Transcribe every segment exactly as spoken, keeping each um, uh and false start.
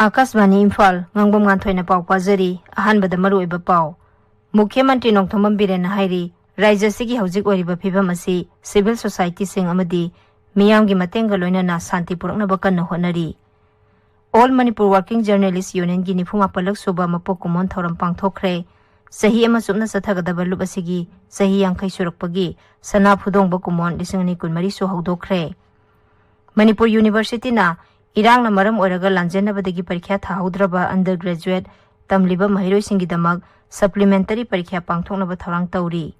ꯑꯥꯀꯥꯁꯕꯥꯅꯤ ꯏꯝꯐꯥꯜ, ꯉꯥꯡꯕꯝ ꯉꯥꯟꯊꯣꯏꯅ ꯄꯥꯎ ꯄꯥꯖꯔꯤ꯫ ꯑꯍꯥꯟꯕꯗ ꯃꯔꯨꯑꯣꯏꯕ ꯄꯥꯎ꯫ ꯃꯨꯈ꯭ꯌ ꯃꯟꯇ꯭ꯔꯤ ꯅꯣꯡꯊꯣꯝꯕꯝ ꯕꯤꯔꯦꯟꯅ ꯍꯥꯏꯔꯤ, ꯔꯥꯖ꯭ꯌ ꯑꯁꯤꯒꯤ ꯍꯧꯖꯤꯛ ꯑꯣꯏꯔꯤꯕ ꯐꯤꯕꯝ ꯑꯁꯤ ꯁꯤꯚꯤꯜ ꯁꯣꯁꯥꯏꯇꯤꯁꯤꯡ ꯑꯃꯗꯤ ꯃꯤꯌꯥꯝꯒꯤ ꯃꯇꯦꯡꯒ ꯂꯣꯏꯅꯅ ꯁꯥꯟꯇꯤ ꯄꯨꯔꯛꯅꯕ ꯀꯟꯅ ꯍꯣꯠꯅꯔꯤ꯫ All Manipur Working Journalist Unionꯒꯤ ꯅꯤꯐꯨ ꯃꯥꯄꯜꯂꯛ ꯁꯨꯕ ꯃꯄꯣꯛ ꯀꯨꯝꯑꯣꯟ ꯊꯧꯔꯝ ꯄꯥꯡꯊꯣꯛꯈ꯭ꯔꯦ꯫ ꯆꯍꯤ ꯑꯃ ꯆꯨꯞꯅ ꯆꯠꯊꯒꯗꯕ ꯂꯨꯞ ꯑꯁꯤꯒꯤ ꯆꯍꯤ ꯌꯥꯡꯈꯩ ꯁꯨꯔꯛꯄꯒꯤ ꯁꯅꯥ ꯐꯨꯗꯣꯡꯕ ꯀꯨꯝꯑꯣꯟ ꯂꯤꯁꯤꯡ ꯑꯅꯤ ꯀꯨꯟꯃꯔꯤꯁꯨ ꯍꯧꯗꯣꯛꯈ꯭ꯔꯦ꯫ ꯃꯅꯤꯄꯨꯔ ꯌꯨꯅꯤꯚꯔꯁꯤꯇꯤꯅ ꯏꯔꯥꯡꯅ ꯃꯔꯝ ꯑꯣꯏꯔꯒ ꯂꯥꯟꯖꯦꯟꯅꯕꯗꯒꯤ ꯄꯔꯤꯈ꯭ꯌꯥ ꯊꯥꯍꯧꯗ꯭ꯔꯕ undergraduate ꯇꯝꯂꯤꯕ ꯃꯍꯩꯔꯣꯏꯁꯤꯡꯒꯤꯗꯃꯛ supplementary ꯄꯔꯤꯈ꯭ꯌꯥ ꯄꯥꯡꯊꯣꯛꯅꯕ ꯊꯧꯔꯥꯡ ꯇꯧꯔꯤ꯫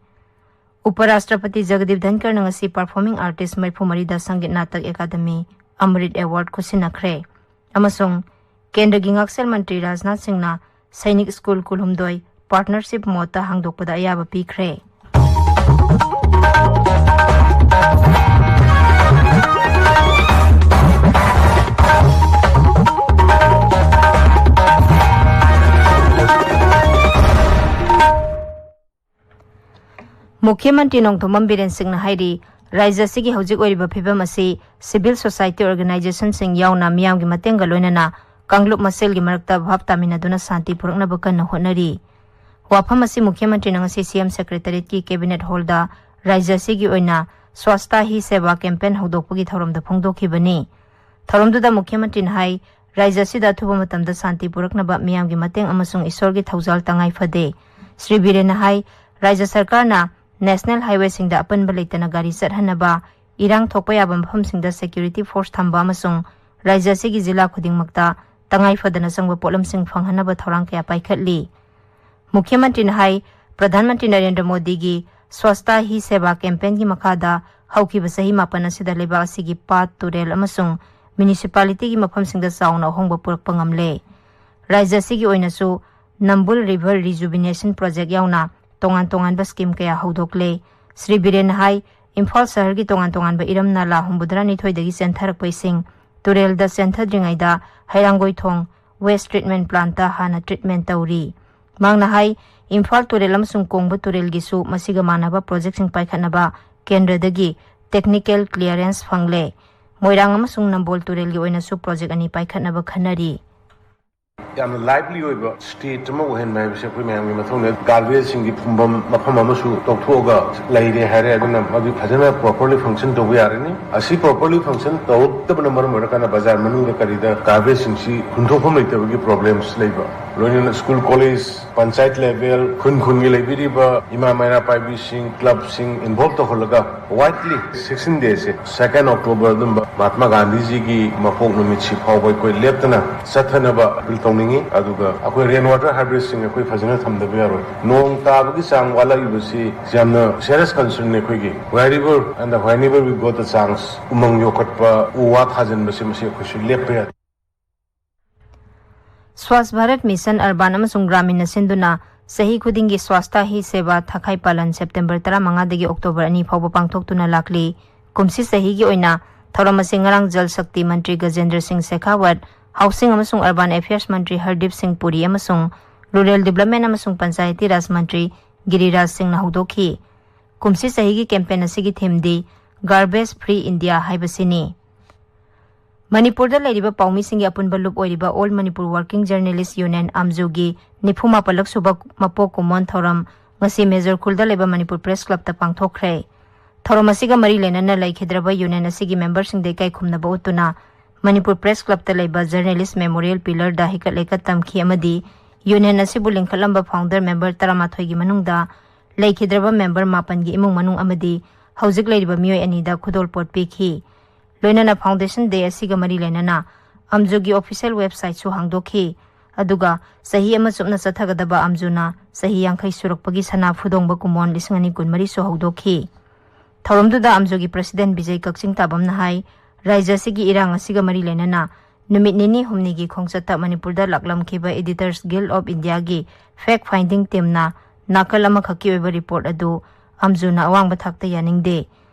ꯎꯄꯔꯥꯁꯇ꯭ꯔꯄꯇꯤ ꯖꯒꯗꯤꯞ ꯙꯟꯀꯔꯅ ꯉꯁꯤ performing artist ꯃꯔꯤꯐꯨ ꯃꯔꯤꯗ ꯁꯪꯒꯤꯠ ꯅꯥꯇꯛ ꯑꯦꯀꯥꯗꯃꯤ ꯑꯃ꯭ꯔꯤꯠ ꯑꯦꯋꯥꯔꯗ ꯈꯨꯠꯁꯤꯟꯅꯈ꯭ꯔꯦ꯫ ꯑꯃꯁꯨꯡ ꯀꯦꯟꯗ꯭ꯔꯒꯤ ꯉꯥꯛꯁꯦꯜ ꯃꯟꯇ꯭ꯔꯤ ꯔꯥꯖꯅꯥꯊ ꯁꯤꯡꯅ ꯁꯩꯅꯤꯛ ꯁ꯭ꯀꯨꯜ ꯀꯨꯟꯍꯨꯝꯗꯣꯏ partnership mode ꯍꯥꯡꯗꯣꯛꯄꯗ ꯑꯌꯥꯕ ꯄꯤꯈ꯭ꯔꯦ꯫ ꯃꯨꯈ꯭ꯌ ꯃꯟꯇ꯭ꯔꯤ ꯅꯣꯡꯊꯣꯝꯕꯝ ꯕꯤꯔꯦꯟ ꯁꯤꯡꯅ ꯍꯥꯏꯔꯤ, ꯔꯥꯖ꯭ꯌ ꯑꯁꯤꯒꯤ ꯍꯧꯖꯤꯛ ꯑꯣꯏꯔꯤꯕ ꯐꯤꯕꯝ ꯑꯁꯤ civil society organizationꯁꯤꯡ ꯌꯥꯎꯅ ꯃꯤꯌꯥꯝꯒꯤ ꯃꯇꯦꯡꯒ ꯂꯣꯏꯅꯅ ꯀꯥꯡꯂꯨꯞ ꯃꯁꯦꯜꯒꯤ ꯃꯔꯛꯇ ꯚꯥꯞ ꯇꯥꯃꯤꯟꯅꯗꯨꯅ ꯁꯥꯟꯇꯤ ꯄꯨꯔꯛꯅꯕ ꯀꯟꯅ ꯍꯣꯠꯅꯔꯤ꯫ ꯋꯥꯐꯝ ꯑꯁꯤ ꯃꯨꯈ꯭ꯌ ꯃꯟꯇ꯭ꯔꯤꯅ ꯉꯁꯤ ꯁꯤ ꯑꯦꯝ ꯁꯦꯀ꯭ꯔꯦꯇꯔꯤꯌꯦꯠꯀꯤ ꯀꯦꯕꯤꯅꯦꯠ ꯍꯣꯜꯗ ꯔꯥꯖ꯭ꯌ ꯑꯁꯤꯒꯤ ꯑꯣꯏꯅ ꯁ꯭ꯋꯥꯁꯇꯥ ꯍꯤ ꯁꯦꯕꯥ ꯀꯦꯝꯄꯦꯟ ꯍꯧꯗꯣꯛꯄꯒꯤ ꯊꯧꯔꯝꯗ ꯐꯣꯡꯗꯣꯛꯈꯤꯕꯅꯤ꯫ ꯊꯧꯔꯝꯗꯨꯗ ꯃꯨꯈ꯭ꯌ ꯃꯟꯇ꯭ꯔꯤꯅ ꯍꯥꯏ, ꯔꯥꯖ꯭ꯌ ꯑꯁꯤꯗ ꯑꯊꯨꯕ ꯃꯇꯝꯗ ꯁꯥꯟꯇꯤ ꯄꯨꯔꯛꯅꯕ ꯃꯤꯌꯥꯝꯒꯤ ꯃꯇꯦꯡ ꯑꯃꯁꯨꯡ ꯏꯁꯣꯔꯒꯤ ꯊꯧꯖꯥꯜ ꯇꯉꯥꯏ ꯐꯗꯦ꯫ ꯁ꯭ꯔꯤ ꯕꯤꯔꯦꯟꯅ ꯍꯥꯏ, ꯔꯥꯖ꯭ꯌ ꯁꯔꯀꯥꯔꯅ ꯅꯦꯁꯅꯦꯜ ꯍꯥꯏꯋꯦꯁꯤꯡꯗ ꯑꯄꯟꯕ ꯂꯩꯇꯅ ꯒꯥꯔꯤ ꯆꯠꯍꯟꯅꯕ, ꯏꯔꯥꯡ ꯊꯣꯛꯄ ꯌꯥꯕ ꯃꯐꯝꯁꯤꯡꯗ security force ꯊꯝꯕ ꯑꯃꯁꯨꯡ ꯔꯥꯖ꯭ꯌ ꯑꯁꯤꯒꯤ ꯖꯤꯂꯥ ꯈꯨꯗꯤꯡꯃꯛꯇ ꯇꯉꯥꯏ ꯐꯗꯅ ꯆꯪꯕ ꯄꯣꯠꯂꯝꯁꯤꯡ ꯐꯪꯍꯟꯅꯕ ꯊꯧꯔꯥꯡ ꯀꯌꯥ ꯄꯥꯏꯈꯠꯂꯤ꯫ ꯃꯨꯈ꯭ꯌ ꯃꯟꯇ꯭ꯔꯤꯅ ꯍꯥꯏ, ꯄ꯭ꯔꯙꯥꯟ ꯃꯟꯇ꯭ꯔꯤ ꯅꯔꯦꯟꯗ꯭ꯔ ꯃꯣꯗꯤꯒꯤ ꯁ꯭ꯋꯥꯁꯇꯥ ꯍꯤ ꯁꯦꯕꯥ ꯀꯦꯝꯄꯦꯟꯒꯤ ꯃꯈꯥꯗ ꯍꯧꯈꯤꯕ ꯆꯍꯤ ꯃꯥꯄꯟ ꯑꯁꯤꯗ ꯂꯩꯕꯥꯛ ꯑꯁꯤꯒꯤ ꯄꯥꯠ, ꯇꯨꯔꯦꯜ ꯑꯃꯁꯨꯡ ꯃ꯭ꯌꯨꯅꯤꯁꯤꯄꯥꯂꯤꯇꯤꯒꯤ ꯃꯐꯝꯁꯤꯡꯗ ꯆꯥꯎꯅ ꯑꯍꯣꯡꯕ ꯄꯨꯔꯛꯄ ꯉꯝꯂꯦ꯫ ꯔꯥꯖ꯭ꯌ ꯑꯁꯤꯒꯤ ꯑꯣꯏꯅꯁꯨ ꯅꯝꯕꯨꯜ River Rejuvenation Project ꯌꯥꯎꯅ ꯇꯣꯉꯥꯟ ꯇꯣꯉꯥꯟꯕ scheme ꯀꯌꯥ ꯍꯧꯗꯣꯛꯂꯦ꯫ ꯁ꯭ꯔꯤ ꯕꯤꯔꯦꯟꯅ ꯍꯥꯏ, ꯏꯝꯐꯥꯜ ꯁꯍꯔꯒꯤ ꯇꯣꯉꯥꯟ ꯇꯣꯉꯥꯟꯕ ꯏꯔꯝ ꯅꯂꯥ ꯍꯨꯝꯐꯨꯇꯔꯥꯅꯤꯊꯣꯏꯗꯒꯤ ꯆꯦꯟꯊꯔꯛꯄ ꯏꯁꯤꯡ ꯇꯨꯔꯦꯜꯗ ꯆꯦꯟꯊꯗ꯭ꯔꯤꯉꯩꯗ ꯍꯩꯔꯥꯡꯒꯣꯏꯊꯣꯡ waste treatment plantꯇ ꯍꯥꯟꯅ treatment ꯇꯧꯔꯤ꯫ ꯃꯍꯥꯛꯅ ꯍꯥꯏ, ꯏꯝꯐꯥꯜ ꯇꯨꯔꯦꯜ ꯑꯃꯁꯨꯡ ꯀꯣꯡꯕ ꯇꯨꯔꯦꯜꯒꯤꯁꯨ ꯃꯁꯤꯒ ꯃꯥꯟꯅꯕ projectꯁꯤꯡ ꯄꯥꯏꯈꯠꯅꯕ ꯀꯦꯟꯗ꯭ꯔꯗꯒꯤ technical clearance ꯐꯪꯂꯦ꯫ ꯃꯣꯏꯔꯥꯡ ꯑꯃꯁꯨꯡ ꯅꯝꯕꯣꯜ ꯇꯨꯔꯦꯜꯒꯤ ꯑꯣꯏꯅꯁꯨ project ꯑꯅꯤ ꯄꯥꯏꯈꯠꯅꯕ ꯈꯟꯅꯔꯤ꯫ ꯌꯥꯝꯅ ꯂꯥꯏꯚꯂꯤ ꯑꯣꯏꯕ ꯁ꯭ꯇꯦꯠ ꯑꯃ ꯑꯣꯏꯍꯟꯕ ꯍꯥꯏꯕꯁꯦ ꯑꯩꯈꯣꯏ ꯃꯌꯥꯝꯒꯤ ꯃꯊꯧꯅꯤ꯫ ꯒꯥꯔꯕꯦꯖꯁꯤꯡꯒꯤ ꯐꯨꯝꯐꯝ ꯃꯐꯝ ꯑꯃꯁꯨ ꯇꯧꯊꯣꯛꯑꯒ ꯂꯩꯔꯦ ꯍꯥꯏꯔꯦ, ꯑꯗꯨꯅ ꯃꯗꯨ ꯐꯖꯅ ꯄ꯭ꯔꯣꯄꯔꯂꯤ ꯐꯪꯁꯟ ꯇꯧꯕ ꯌꯥꯔꯅꯤ꯫ ꯑꯁꯤ ꯄ꯭ꯔꯣꯄꯔꯂꯤ ꯐꯪꯁꯟ ꯇꯧꯔꯛꯇꯕꯅ ꯃꯔꯝ ꯑꯣꯏꯔꯀꯥꯟꯗ ꯕꯖꯥꯔ ꯃꯅꯨꯡꯗ ꯀꯔꯤꯗ ꯒꯥꯔꯕꯦꯖꯁꯤꯡꯁꯤ ꯍꯨꯟꯗꯣꯛꯐꯝ ꯂꯩꯇꯕꯒꯤ ꯄ꯭ꯔꯣꯕ꯭ꯂꯦꯝꯁ ꯂꯩꯕ, ꯂꯣꯏꯅꯅ ꯁ꯭ꯀꯨꯜ, ꯀꯣꯂꯦꯖ, ꯄꯟꯆꯥꯌꯠ ꯂꯦꯚꯦꯜ, ꯈꯨꯟ ꯈꯨꯟꯒꯤ ꯂꯩꯕꯤꯔꯤꯕ ꯏꯃꯥ ꯃꯩꯔꯥ ꯄꯥꯏꯕꯤꯁꯤꯡ, ꯀ꯭ꯂꯕꯁꯤꯡ ꯏꯟꯚꯣꯜꯕ ꯇꯧꯍꯜꯂꯒ ꯋꯥꯏꯗꯂꯤ ꯁꯤꯛꯁꯇꯤꯟ ꯗꯦꯁꯁꯦ, ꯁꯦꯀꯦꯟ ꯑꯣꯛꯇꯣꯕꯔ ꯑꯗꯨꯝꯕ ꯃꯍꯥꯇꯃꯥ ꯒꯥꯟꯙꯤꯖꯤꯒꯤ ꯃꯄꯣꯛ ꯅꯨꯃꯤꯠꯁꯤ ꯐꯥꯎꯕ ꯑꯩꯈꯣꯏ ꯂꯦꯞꯇꯅ ꯆꯠꯊꯅꯕ ꯑꯄꯤꯜ ꯇꯧꯅꯤꯡꯉꯤ꯫ ꯑꯗꯨꯒ ꯑꯩꯈꯣꯏ ꯔꯦꯟ ꯋꯥꯇꯔ ꯍꯥꯔꯚꯦꯁꯇꯤꯡ ꯑꯩꯈꯣꯏ ꯐꯖꯅ ꯊꯝꯗꯕ ꯌꯥꯔꯣꯏ꯫ ꯅꯣꯡ ꯇꯥꯕꯒꯤ ꯆꯥꯡ ꯋꯥꯠꯂꯛꯂꯤꯕꯁꯤ ꯌꯥꯝꯅ ꯁꯦꯔꯤꯌꯁ ꯀꯟꯁꯔꯟꯅꯤ ꯑꯩꯈꯣꯏꯒꯤ꯫ Wherever and whenever we got the chance, ꯎꯃꯪ ꯌꯣꯛꯈꯠꯄ, ꯎ ꯋꯥ ꯊꯥꯖꯤꯟꯕꯁꯤ ꯃꯁꯤ ꯑꯩꯈꯣꯏꯁꯨ ꯂꯦꯞꯄ ꯌꯥꯗꯦ꯫ ꯁ꯭ꯋꯥꯁ ꯚꯥꯔꯠ ꯃꯤꯁꯟ ꯑꯔꯕꯥꯟ ꯑꯃꯁꯨꯡ ꯒ꯭ꯔꯥꯃꯤꯟꯅ ꯁꯤꯟꯗꯨꯅ ꯆꯍꯤ ꯈꯨꯗꯤꯡꯒꯤ ꯁ꯭ꯋꯥꯁꯊ ꯍꯤ ꯁꯦꯕꯥ ꯊꯥꯈꯥꯏ ꯄꯥꯂꯟ ꯁꯦꯞꯇꯦꯝꯕꯔ ꯇꯔꯥꯃꯉꯥꯗꯒꯤ ꯑꯣꯛꯇꯣꯕꯔ ꯑꯅꯤ ꯐꯥꯎꯕ ꯄꯥꯡꯊꯣꯛꯇꯨꯅ ꯂꯥꯛꯂꯤ꯫ ꯀꯨꯝꯁꯤ ꯆꯍꯤꯒꯤ ꯑꯣꯏꯅ ꯊꯧꯔꯝ ꯑꯁꯤ ꯉꯔꯥꯡ ꯖꯜ ꯁꯛꯇꯤ ꯃꯟꯇ꯭ꯔꯤ ꯒꯖꯦꯟꯗ꯭ꯔ ꯁꯤꯡ ꯁꯦꯈꯥꯋꯠ, ꯍꯥꯎꯁꯤꯡ ꯑꯃꯁꯨꯡ ꯑꯔꯕꯥꯟ ꯑꯦꯐꯤꯌꯔꯁ ꯃꯟꯇ꯭ꯔꯤ ꯍꯔꯗꯤꯞ ꯁꯤꯡ ꯄꯨꯔꯤ ꯑꯃꯁꯨꯡ ꯔꯨꯔꯦꯜ ꯗꯤꯕ꯭ꯂꯞꯃꯦꯟ ꯑꯃꯁꯨꯡ ꯄꯟꯆꯥꯌꯇꯤ ꯔꯥꯖ ꯃꯟꯇ꯭ꯔꯤ ꯒꯤꯔꯤꯔꯥꯖ ꯁꯤꯡꯅ ꯍꯧꯗꯣꯛꯈꯤ꯫ ꯀꯨꯝꯁꯤ ꯆꯍꯤꯒꯤ ꯀꯦꯝꯄꯦꯟ ꯑꯁꯤꯒꯤ ꯊꯤꯝꯗꯤ Garbage Free India ꯍꯥꯏꯕꯁꯤꯅꯤ꯫ ꯃꯅꯤꯄꯨꯔꯗ ꯂꯩꯔꯤꯕ ꯄꯥꯎꯃꯤꯁꯤꯡꯒꯤ ꯑꯄꯨꯟꯕ ꯂꯨꯞ ꯑꯣꯏꯔꯤꯕ All Manipur Working Journalist Union, ꯑꯝꯖꯨꯒꯤ ꯅꯤꯐꯨ ꯃꯥꯄꯜꯂꯛ ꯁꯨꯕ ꯃꯄꯣꯛ ꯀꯨꯝꯑꯣꯟ ꯊꯧꯔꯝ ꯉꯁꯤ ꯃꯦꯖꯣꯔ ꯈꯨꯜꯗ ꯂꯩꯕ ꯃꯅꯤꯄꯨꯔ ꯄ꯭ꯔꯦꯁ ꯀ꯭ꯂꯕꯇ ꯄꯥꯡꯊꯣꯛꯈ꯭ꯔꯦ꯫ ꯊꯧꯔꯝ ꯑꯁꯤꯒ ꯃꯔꯤ ꯂꯩꯅꯅ ꯂꯩꯈꯤꯗ꯭ꯔꯕ ꯌꯨꯅꯤꯌꯟ ꯑꯁꯤꯒꯤ ꯃꯦꯝꯕꯔꯁꯤꯡꯗ ꯏꯀꯥꯏ ꯈꯨꯝꯅꯕ ꯎꯠꯇꯨꯅ ꯃꯅꯤꯄꯨꯔ ꯄ꯭ꯔꯦꯁ ꯀ꯭ꯂꯕꯇ ꯂꯩꯕ ꯖꯔꯅꯦꯂꯤꯁ ꯃꯦꯃꯣꯔꯤꯌꯦꯜ ꯄꯤꯂꯔꯗ ꯍꯩꯀꯠ ꯂꯩꯀꯠ ꯇꯝꯈꯤ ꯑꯃꯗꯤ ꯌꯨꯅꯤꯌꯟ ꯑꯁꯤꯕꯨ ꯂꯤꯡꯈꯠꯂꯝꯕ ꯐꯥꯎꯟꯗꯔ ꯃꯦꯝꯕꯔ ꯇꯔꯥꯃꯥꯊꯣꯏꯒꯤ ꯃꯅꯨꯡꯗ ꯂꯩꯈꯤꯗ꯭ꯔꯕ ꯃꯦꯝꯕꯔ ꯃꯥꯄꯟꯒꯤ ꯏꯃꯨꯡ ꯃꯅꯨꯡ ꯑꯃꯗꯤ ꯍꯧꯖꯤꯛ ꯂꯩꯔꯤꯕ ꯃꯤꯑꯣꯏ ꯑꯅꯤꯗ ꯈꯨꯗꯣꯜꯄꯣꯠ ꯄꯤꯈꯤ꯫ ꯂꯣꯏꯅꯅ ꯐꯥꯎꯟꯗꯦꯁꯟ ꯗꯦ ꯑꯁꯤꯒ ꯃꯔꯤ ꯂꯩꯅꯅ ꯑꯝꯖꯨꯒꯤ ꯑꯣꯐꯤꯁꯤꯌꯦꯜ ꯋꯦꯕꯁꯥꯏꯠꯁꯨ ꯍꯥꯡꯗꯣꯛꯈꯤ꯫ ꯑꯗꯨꯒ ꯆꯍꯤ ꯑꯃ ꯆꯨꯞꯅ ꯆꯠꯊꯒꯗꯕ ꯑꯝꯖꯨꯅ ꯆꯍꯤ ꯌꯥꯡꯈꯩ ꯁꯨꯔꯛꯄꯒꯤ ꯁꯅꯥ ꯐꯨꯗꯣꯡꯕ ꯀꯨꯝꯑꯣꯟ ꯂꯤꯁꯤꯡ ꯑꯅꯤ ꯀꯨꯟꯃꯔꯤꯁꯨ ꯍꯧꯗꯣꯛꯈꯤ꯫ ꯊꯧꯔꯝꯗꯨꯗ ꯑꯝꯖꯨꯒꯤ ꯄ꯭ꯔꯁꯤꯗꯦꯟ ꯕꯤꯖꯩ ꯀꯛꯆꯤꯡ ꯇꯥꯕꯝꯅ ꯍꯥꯏ, ꯔꯥꯖ꯭ꯌ ꯑꯁꯤꯒꯤ ꯏꯔꯥꯡ ꯑꯁꯤꯒ ꯃꯔꯤ ꯂꯩꯅꯅ ꯅꯨꯃꯤꯠ ꯅꯤꯅꯤ ꯍꯨꯝꯅꯤꯒꯤ ꯈꯣꯡꯆꯠꯇ ꯃꯅꯤꯄꯨꯔꯗ ꯂꯥꯛꯂꯝꯈꯤꯕ Editors Guild of Indiaꯒꯤ ꯐꯦꯛ ꯐꯥꯏꯟꯗꯤꯡ ꯇꯤꯝꯅ ꯅꯥꯀꯜ ꯑꯃꯈꯛꯀꯤ ꯑꯣꯏꯕ ꯔꯤꯄꯣꯔꯠ ꯑꯗꯨ ꯑꯝꯖꯨꯅ ꯑꯋꯥꯡꯕ ꯊꯥꯛꯇ ꯌꯥꯅꯤꯡꯗꯦ꯫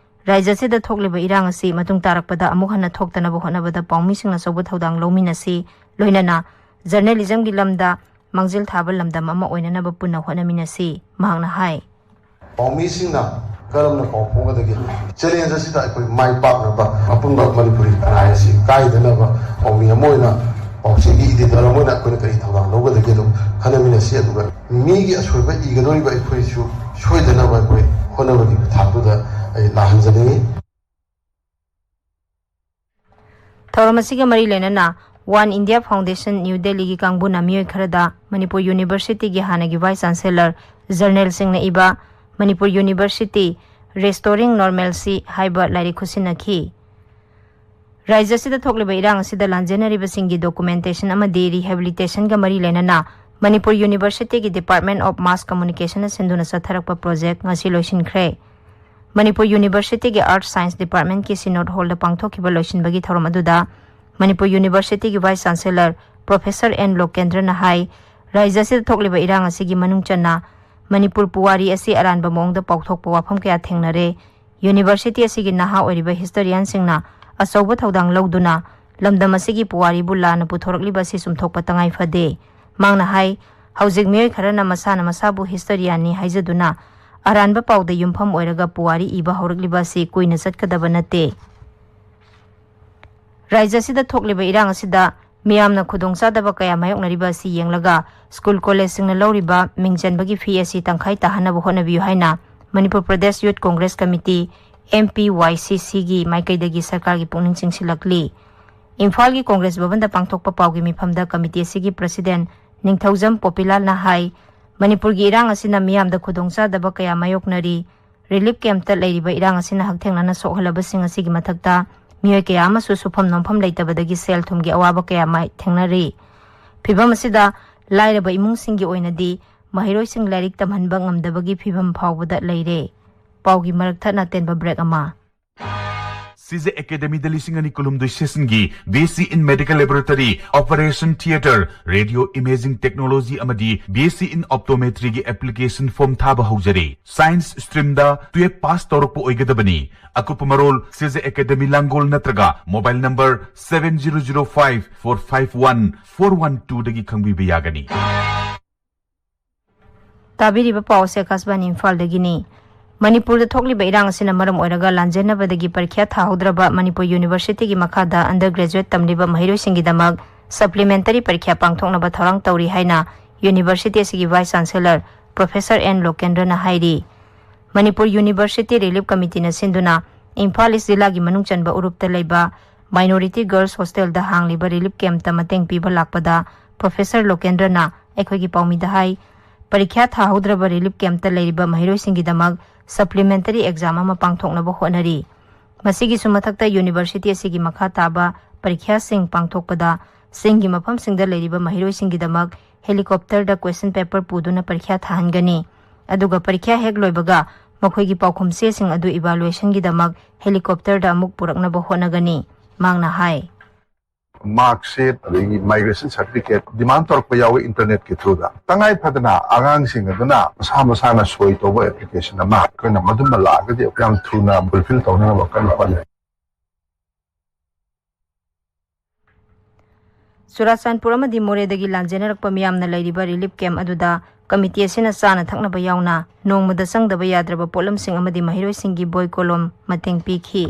ꯔꯥꯖ꯭ꯌ ꯑꯁꯤꯗ ꯊꯣꯛꯂꯤꯕ ꯏꯔꯥꯡ ꯑꯁꯤ ꯃꯇꯨꯡ ꯇꯥꯔꯛꯄꯗ ꯑꯃꯨꯛ ꯍꯟꯅ ꯊꯣꯛꯇꯅꯕ ꯍꯣꯠꯅꯕꯗ ꯄꯥꯎꯃꯤꯁꯤꯡꯅ ꯑꯆꯧꯕ ꯊꯧꯗꯥꯡ ꯂꯧꯃꯤꯟꯅꯁꯤ, ꯂꯣꯏꯅꯅ ꯖꯔꯅꯦꯂꯤꯖꯝꯒꯤ ꯂꯝꯗ ꯃꯥꯡꯖꯤꯜ ꯊꯥꯕ ꯂꯝꯗꯝ ꯑꯃ ꯑꯣꯏꯅꯅꯕ ꯄꯨꯟꯅ ꯍꯣꯠꯅꯃꯤꯟꯅꯁꯤ, ꯃꯍꯥꯛꯅ ꯍꯥꯏ꯫ ꯄꯥꯎꯃꯤꯁꯤꯡꯅ ꯀꯔꯝꯅ ꯄꯥꯎ ꯐꯣꯡꯒꯗꯒꯦ? ꯆꯦꯂꯦꯟꯖ ꯑꯁꯤꯗ ꯑꯩꯈꯣꯏ ꯃꯥꯏ ꯄꯥꯛꯅꯕ ꯑꯄꯨꯟꯕ ꯃꯅꯤꯄꯨꯔꯤ ꯈꯨꯟꯅꯥꯏ ꯑꯁꯤ ꯀꯥꯏꯗꯅꯕ ꯄꯥꯎꯃꯤ ꯑꯃ ꯑꯣꯏꯅ ꯄꯥꯎꯆꯦꯒꯤ ꯏꯗꯤꯇꯔ ꯑꯃ ꯑꯣꯏꯅ ꯑꯩꯈꯣꯏꯅ ꯀꯔꯤ ꯊꯧꯗꯥꯡ ꯂꯧꯒꯗꯒꯦ ꯑꯗꯨ ꯈꯟꯅꯃꯤꯟꯅꯁꯤ, ꯑꯗꯨꯒ ꯃꯤꯒꯤ ꯑꯁꯣꯏꯕ ꯏꯒꯗꯧꯔꯤꯕ ꯑꯩꯈꯣꯏꯁꯨ ꯁꯣꯏꯗꯅꯕ ꯑꯩꯈꯣꯏ ꯍꯣꯠꯅꯕꯒꯤ ꯊꯥꯛꯇꯨꯗ ꯑꯩ ꯂꯥꯛꯍꯟꯖꯅꯤꯡꯏ꯫ ꯊꯧꯔꯝ ꯑꯁꯤꯒ ꯃꯔꯤ ꯂꯩꯅꯅ One India Foundation New Delhiꯒꯤ ꯀꯥꯡꯕꯨꯅ ꯃꯤꯑꯣꯏ ꯈꯔꯗ ꯃꯅꯤꯄꯨꯔ ꯌꯨꯅꯤꯚꯔꯁꯤꯇꯤꯒꯤ ꯍꯥꯟꯅꯒꯤ Vice Chancellor ꯖꯔꯅꯦꯜꯁꯤꯡꯅ ꯏꯕ ꯃꯅꯤꯄꯨꯔ ꯌꯨꯅꯤꯚꯔꯁꯤꯇꯤ Restoring Normalcy ꯍꯥꯏꯕ ꯂꯥꯏꯔꯤꯛ ꯈꯨꯠꯁꯤꯟꯅꯈꯤ꯫ ꯔꯥꯖ꯭ꯌ ꯑꯁꯤꯗ ꯊꯣꯛꯂꯤꯕ ꯏꯔꯥꯡ ꯑꯁꯤꯗ ꯂꯥꯟꯖꯦꯟꯅꯔꯤꯕꯁꯤꯡꯒꯤ documentation ꯑꯃꯗꯤ rehabilitationꯒ ꯃꯔꯤ ꯂꯩꯅꯅ ꯃꯅꯤꯄꯨꯔ ꯌꯨꯅꯤꯚꯔꯁꯤꯇꯤꯒꯤ Department of Mass Communicationꯅ ꯁꯤꯟꯗꯨꯅ ꯆꯠꯊꯔꯛꯄ project ꯉꯁꯤ ꯂꯣꯏꯁꯤꯟꯈ꯭ꯔꯦ꯫ ꯃꯅꯤꯄꯨꯔ ꯌꯨꯅꯤꯚꯔꯁꯤꯇꯤꯒꯤ Earth Science Departmentꯀꯤ Synod Hallꯗ ꯄꯥꯡꯊꯣꯛꯈꯤꯕ ꯂꯣꯏꯁꯤꯟꯕꯒꯤ ꯊꯧꯔꯝ ꯑꯗꯨꯗ ꯃꯅꯤꯄꯨꯔ ꯌꯨꯅꯤꯚꯔꯁꯤꯇꯤꯒꯤ Vice Chancellor Professor ꯑꯦꯟ ꯂꯣꯀꯦꯟꯗ꯭ꯔꯅ ꯍꯥꯏ, ꯔꯥꯖ꯭ꯌ ꯑꯁꯤꯗ ꯊꯣꯛꯂꯤꯕ ꯏꯔꯥꯡ ꯑꯁꯤꯒꯤ ꯃꯅꯨꯡ ꯆꯟꯅ ꯃꯅꯤꯄꯨꯔ ꯄꯨꯋꯥꯔꯤ ꯑꯁꯤ ꯑꯔꯥꯟꯕ ꯃꯑꯣꯡꯗ ꯄꯥꯎꯊꯣꯛꯄ ꯋꯥꯐꯝ ꯀꯌꯥ ꯊꯦꯡꯅꯔꯦ꯫ ꯌꯨꯅꯤꯚꯔꯁꯤꯇꯤ ꯑꯁꯤꯒꯤ ꯅꯍꯥ ꯑꯣꯏꯔꯤꯕ historianꯁꯤꯡꯅ ꯑꯆꯧꯕ ꯊꯧꯗꯥꯡ ꯂꯧꯗꯨꯅ ꯂꯝꯗꯝ ꯑꯁꯤꯒꯤ ꯄꯨꯋꯥꯔꯤꯕꯨ ꯂꯥꯟꯅ ꯄꯨꯊꯣꯔꯛꯂꯤꯕ ꯑꯁꯤ ꯆꯨꯝꯊꯣꯛꯄ ꯇꯉꯥꯏ ꯐꯗꯦ꯫ ꯃꯍꯥꯛꯅ ꯍꯥꯏ, ꯍꯧꯖꯤꯛ ꯃꯤꯑꯣꯏ ꯈꯔꯅ ꯃꯁꯥꯅ ꯃꯁꯥꯕꯨ historianꯅꯤ ꯍꯥꯏꯖꯗꯨꯅ ꯑꯔꯥꯟꯕ ꯄꯥꯎꯗ ꯌꯨꯝꯐꯝ ꯑꯣꯏꯔꯒ ꯄꯨꯋꯥꯔꯤ ꯏꯕ ꯍꯧꯔꯛꯂꯤꯕ ꯑꯁꯤ ꯀꯨꯏꯅ ꯆꯠꯀꯗꯕ ꯅꯠꯇꯦ꯫ ꯔꯥꯖ꯭ꯌ ꯑꯁꯤꯗ ꯊꯣꯛꯂꯤꯕ ꯏꯔꯥꯡ ꯑꯁꯤꯗ ꯃꯤꯌꯥꯝꯅ ꯈꯨꯗꯣꯡꯆꯥꯗꯕ ꯀꯌꯥ ꯃꯥꯌꯣꯛꯅꯔꯤꯕ ꯑꯁꯤ ꯌꯦꯡꯂꯒ ꯁ꯭ꯀꯨꯜ ꯀꯣꯂꯦꯖꯁꯤꯡꯅ ꯂꯧꯔꯤꯕ ꯃꯤꯡ ꯆꯟꯕꯒꯤ fee ꯑꯁꯤ ꯇꯪꯈꯥꯏ ꯇꯥꯍꯟꯅꯕ ꯍꯣꯠꯅꯕꯤꯌꯨ ꯍꯥꯏꯅ ꯃꯅꯤꯄꯨꯔ ꯄ꯭ꯔꯗꯦꯁ ꯌꯨꯠ ꯀꯣꯡꯒ꯭ꯔꯦꯁ ꯀꯃꯤꯇꯤ, MPYCCꯒꯤ ꯃꯥꯏꯀꯩꯗꯒꯤ ꯁꯔꯀꯥꯔꯒꯤ ꯄꯨꯛꯅꯤꯡ ꯆꯤꯡꯁꯤꯜꯂꯛꯂꯤ꯫ ꯏꯝꯐꯥꯜꯒꯤ ꯀꯣꯡꯒ꯭ꯔꯦꯁ ꯚꯕꯟꯗ ꯄꯥꯡꯊꯣꯛꯄ ꯄꯥꯎꯒꯤ ꯃꯤꯐꯝꯗ ꯀꯃꯤꯇꯤ ꯑꯁꯤꯒꯤ president ꯅꯤꯡꯊꯧꯖꯝ ꯄꯣꯄꯤꯂꯥꯜꯅ ꯍꯥꯏ, ꯃꯅꯤꯄꯨꯔꯒꯤ ꯏꯔꯥꯡ ꯑꯁꯤꯅ ꯃꯤꯌꯥꯝꯗ ꯈꯨꯗꯣꯡꯆꯥꯗꯕ ꯀꯌꯥ ꯃꯥꯌꯣꯛꯅꯔꯤ꯫ Relief campꯇ ꯂꯩꯔꯤꯕ ꯏꯔꯥꯡ ꯑꯁꯤꯅ ꯍꯛꯊꯦꯡꯅꯅ ꯁꯣꯛꯍꯜꯂꯕꯁꯤꯡ ꯑꯁꯤꯒꯤ ꯃꯊꯛꯇ ꯃꯤꯑꯣꯏ ꯀꯌꯥ ꯑꯃꯁꯨ ꯁꯨꯐꯝ ꯅꯣꯝꯐꯝ ꯂꯩꯇꯕꯗꯒꯤ ꯁꯦꯜ ꯊꯨꯝꯒꯤ ꯑꯋꯥꯕ ꯀꯌꯥ ꯃꯥꯏ ꯊꯦꯡꯅꯔꯤ꯫ ꯐꯤꯚꯝ ꯑꯁꯤꯗ ꯂꯥꯏꯔꯕ ꯏꯃꯨꯡꯁꯤꯡꯒꯤ ꯑꯣꯏꯅꯗꯤ ꯃꯍꯩꯔꯣꯏꯁꯤꯡ ꯂꯥꯏꯔꯤꯛ ꯇꯝꯍꯟꯕ ꯉꯝꯗꯕꯒꯤ ꯐꯤꯚꯝ ꯐꯥꯎꯕꯗ ꯂꯩꯔꯦ꯫ ꯄꯥꯎꯒꯤ ꯃꯔꯛ ꯊꯠꯅ ꯑꯇꯦꯟꯕ break ꯑꯃ꯫ ꯁꯤꯖꯦ ꯑꯦꯀꯥꯗꯦꯃꯤꯗ ꯂꯤꯁꯤꯡ ꯑꯅꯤ ꯀꯨꯟꯍꯨꯝꯗꯣꯏ sessionꯒꯤ BSc in Medical Laboratory, Operation Theatre, Radio Imaging Technology ꯑꯃꯗꯤ BSc in Optometryꯒꯤ application form ꯊꯥꯕ ꯍꯧꯖꯔꯦ꯫ Science streamꯗ twelve pass ꯇꯧꯔꯛꯄ ꯑꯣꯏꯒꯗꯕꯅꯤ꯫ ꯑꯀꯨꯞꯄ ꯃꯔꯣꯜ ꯁꯤꯖꯦ ꯑꯦꯀꯥꯗꯦꯃꯤ ꯂꯥꯡꯒꯣꯜ ꯅꯠꯇ꯭ꯔꯒ mobile number seven zero zero five four five one four one twoꯗꯒꯤ ꯈꯪꯕꯤꯕ ꯌꯥꯒꯅꯤ꯫ ꯇꯥꯕꯤꯔꯤꯕ ꯄꯥꯎ ꯑꯁꯤ ꯑꯀꯥꯁꯕꯥꯅꯤ ꯏꯝꯐꯥꯜꯗꯒꯤꯅꯤ꯫ ꯃꯅꯤꯄꯨꯔꯗ ꯊꯣꯛꯂꯤꯕ ꯏꯔꯥꯡ ꯑꯁꯤꯅ ꯃꯔꯝ ꯑꯣꯏꯔꯒ ꯂꯥꯟꯖꯦꯟꯅꯕꯗꯒꯤ ꯄꯔꯤꯈ꯭ꯌꯥ ꯊꯥꯍꯧꯗ꯭ꯔꯕ ꯃꯅꯤꯄꯨꯔ ꯌꯨꯅꯤꯚꯔꯁꯤꯇꯤꯒꯤ ꯃꯈꯥꯗ undergraduate ꯇꯝꯂꯤꯕ ꯃꯍꯩꯔꯣꯏꯁꯤꯡꯒꯤꯗꯃꯛ ꯁꯄ꯭ꯂꯤꯃꯦꯟꯇꯔꯤ ꯄꯔꯤꯈ꯭ꯌꯥ ꯄꯥꯡꯊꯣꯛꯅꯕ ꯊꯧꯔꯥꯡ ꯇꯧꯔꯤ ꯍꯥꯏꯅ ꯌꯨꯅꯤꯚꯔꯁꯤꯇꯤ ꯑꯁꯤꯒꯤ ꯚꯥꯏꯁ ꯆꯥꯟꯁꯦꯂꯔ ꯄ꯭ꯔꯣꯐꯦꯁꯔ ꯑꯦꯟ ꯂꯣꯀꯦꯟꯗ꯭ꯔꯅ ꯍꯥꯏꯔꯤ꯫ ꯃꯅꯤꯄꯨꯔ ꯌꯨꯅꯤꯚꯔꯁꯤꯇꯤ ꯔꯤꯂꯤꯐ ꯀꯃꯤꯇꯤꯅ ꯁꯤꯟꯗꯨꯅ ꯏꯝꯐꯥꯜ ꯏꯁ ꯖꯤꯂꯥꯒꯤ ꯃꯅꯨꯡ ꯆꯟꯕ ꯎꯔꯨꯞꯇ ꯂꯩꯕ ꯃꯥꯏꯅꯣꯔꯤꯇꯤ ꯒꯔꯜꯁ ꯍꯣꯁꯇꯦꯜꯗ ꯍꯥꯡꯂꯤꯕ ꯔꯤꯂꯤꯐ ꯀꯦꯝꯞꯇ ꯃꯇꯦꯡ ꯄꯤꯕ ꯂꯥꯛꯄꯗ ꯄ꯭ꯔꯣꯐꯦꯁꯔ ꯂꯣꯀꯦꯟꯗ꯭ꯔꯅ ꯑꯩꯈꯣꯏꯒꯤ ꯄꯥꯎꯃꯤꯗ ꯍꯥꯏ, ꯄꯔꯤꯈ꯭ꯌꯥ ꯊꯥꯍꯧꯗ꯭ꯔꯕ ꯔꯤꯂꯤꯐ ꯀꯦꯝꯞꯇ ꯂꯩꯔꯤꯕ ꯃꯍꯩꯔꯣꯏꯁꯤꯡꯒꯤꯗꯃꯛ ꯁꯄ꯭ꯂꯤꯃꯦꯟꯇꯔꯤ ꯑꯦꯛꯖꯥꯝ ꯑꯃ ꯄꯥꯡꯊꯣꯛꯅꯕ ꯍꯣꯠꯅꯔꯤ꯫ ꯃꯁꯤꯒꯤꯁꯨ ꯃꯊꯛꯇ ꯌꯨꯅꯤꯚꯔꯁꯤꯇꯤ ꯑꯁꯤꯒꯤ ꯃꯈꯥ ꯇꯥꯕ ꯄꯔꯤꯈ꯭ꯌꯥꯁꯤꯡ ꯄꯥꯡꯊꯣꯛꯄꯗ ꯆꯤꯡꯒꯤ ꯃꯐꯝꯁꯤꯡꯗ ꯂꯩꯔꯤꯕ ꯃꯍꯩꯔꯣꯏꯁꯤꯡꯒꯤꯗꯃꯛ ꯍꯦꯂꯤꯀꯣꯞꯇꯔꯗ ꯀ꯭ꯋꯦꯁꯟ ꯄꯦꯄꯔ ꯄꯨꯗꯨꯅ ꯄꯔꯤꯈ꯭ꯌꯥ ꯊꯥꯍꯟꯒꯅꯤ꯫ ꯑꯗꯨꯒ ꯄꯔꯤꯈ꯭ꯌꯥ ꯍꯦꯛ ꯂꯣꯏꯕꯒ ꯃꯈꯣꯏꯒꯤ ꯄꯥꯎꯈꯨꯝ ꯆꯦꯁꯤꯡ ꯑꯗꯨ ꯏꯚꯥꯂꯨꯑꯦꯁꯟꯒꯤꯗꯃꯛ ꯍꯦꯂꯤꯀꯣꯞꯇꯔꯗ ꯑꯃꯨꯛ ꯄꯨꯔꯛꯅꯕ ꯍꯣꯠꯅꯒꯅꯤ꯫ ꯃꯍꯥꯛꯅ ꯍꯥꯏ꯫ ꯃꯥꯔꯛꯁꯤꯠ ꯑꯗꯒꯤ ꯃꯥꯏꯒ꯭ꯔꯦꯁꯟ ꯁꯥꯔꯇꯤꯐꯤꯀꯦꯠ ꯗꯤꯃꯥꯟ ꯇꯧꯔꯛꯄ ꯌꯥꯎꯋꯤ ꯏꯟꯇꯔꯅꯦꯠꯀꯤ ꯊ꯭ꯔꯨꯗ꯫ ꯇꯉꯥꯏ ꯐꯗꯅ ꯑꯉꯥꯡꯁꯤꯡ ꯑꯗꯨꯅ ꯃꯁꯥ ꯃꯁꯥꯅ ꯁꯣꯏ ꯇꯧꯕ ꯑꯦꯄ꯭ꯂꯤꯀꯦꯁꯟ ꯑꯃ ꯑꯩꯈꯣꯏꯅ ꯃꯗꯨꯝꯕ ꯂꯥꯛꯑꯒꯗꯤ ꯌꯥꯝ ꯊꯨꯅ ꯐꯨꯜꯐꯤꯜ ꯇꯧꯅꯅꯕ ꯀꯟꯅ ꯍꯣꯠꯅꯩ꯫ ꯆꯨꯔꯥꯆꯥꯟꯄꯨꯔ ꯑꯃꯗꯤ ꯃꯣꯔꯦꯗꯒꯤ ꯂꯥꯟꯖꯦꯟꯅꯔꯛꯄ ꯃꯤꯌꯥꯝꯅ ꯂꯩꯔꯤꯕ ꯔꯤꯂꯤꯐ ꯀꯦꯝꯞ ꯑꯗꯨꯗ ꯀꯃꯤꯇꯤ ꯑꯁꯤꯅ ꯆꯥꯅ ꯊꯛꯅꯕ ꯌꯥꯎꯅ ꯅꯣꯡꯃꯗ ꯆꯪꯗꯕ ꯌꯥꯗ꯭ꯔꯕ ꯄꯣꯠꯂꯝꯁꯤꯡ ꯑꯃꯗꯤ ꯃꯍꯩꯔꯣꯏꯁꯤꯡꯒꯤ ꯕꯣꯏ ꯀꯣꯂꯣꯝ ꯃꯇꯦꯡ ꯄꯤꯈꯤ꯫